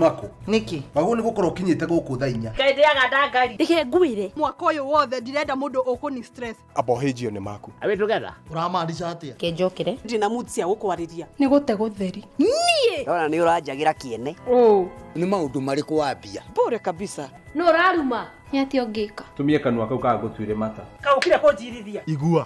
Uma kũ? Nĩkĩ? Wagwo nĩ gũkorwo ũkinyĩte gũkũ thaa 4. Ngai ndĩaga ndangari. Reke ngwĩre. Mwaka ũyũ wothe ndirenda mũndũ ũkũni stress. Abohĩnjio nĩ maku. Are we together? Ũramaanisha atĩa? Kenjokere. Ndirĩ na mood cia gũkwarĩria. Nĩ gũte gũtheri. Niĩ. Ndona nĩ ũranjagĩra kĩene. Ũũ. Nĩ maũndũ marĩkũ wambia? Bure kabisa. Nũ ũraruma? Nĩ atĩa ũngĩka? Tumie kanua kau kagũtuire mata. Kaũkire kũnjirithia. Igua.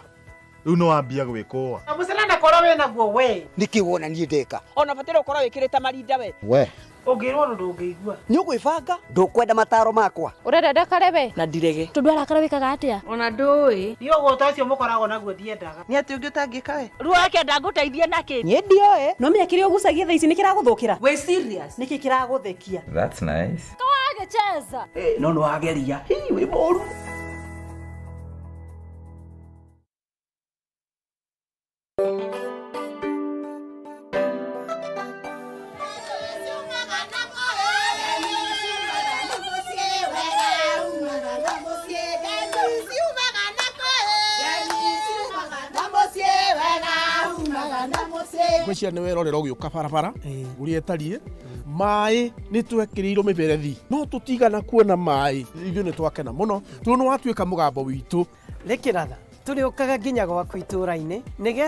Rĩu nĩ wambia gwĩkũa. Na mũcere korwo wĩna guo we. Nĩkĩ wona niĩ ndeka? Ona bataire ũkorwo wĩkĩrĩte marinda we. We. Ũngĩrwo ũndũ ndũngĩigua. Nĩ ũgwĩbanga? Ndũkwenda mataro makwa? Ũrenda ndakare we? Na ndirege. Tondũ arakara wĩkaga atĩa? Ona ndũĩ. Niĩ ũgũta ũcio mũkoragwo naguo ndiendaga. Nĩ atĩa ũngĩ ũtangĩka we? Ruo akenda ngũteithie nakĩ? Niĩ ndioĩ. No menya kĩrĩa ũgucagia thaa ici nĩ kĩragũthũkĩra. Wĩ serious? Nĩkĩ kĩragũthekia? That's nice. Kawagĩcheza. No nĩ wageria. Hii wĩ mũru. Ngwĩciria nĩ werorera ũgĩũka barabara ũrĩa ĩtariĩ maĩ nĩ twekĩrĩirwo mĩberethi no tũtigana kuona maĩ. Ithuĩ nĩ twakena mũno tondũ nĩ watuĩka mũgambo witũ. Rĩkĩratha tũrĩũkaga nginya gwaku itũũra-inĩ nĩgetha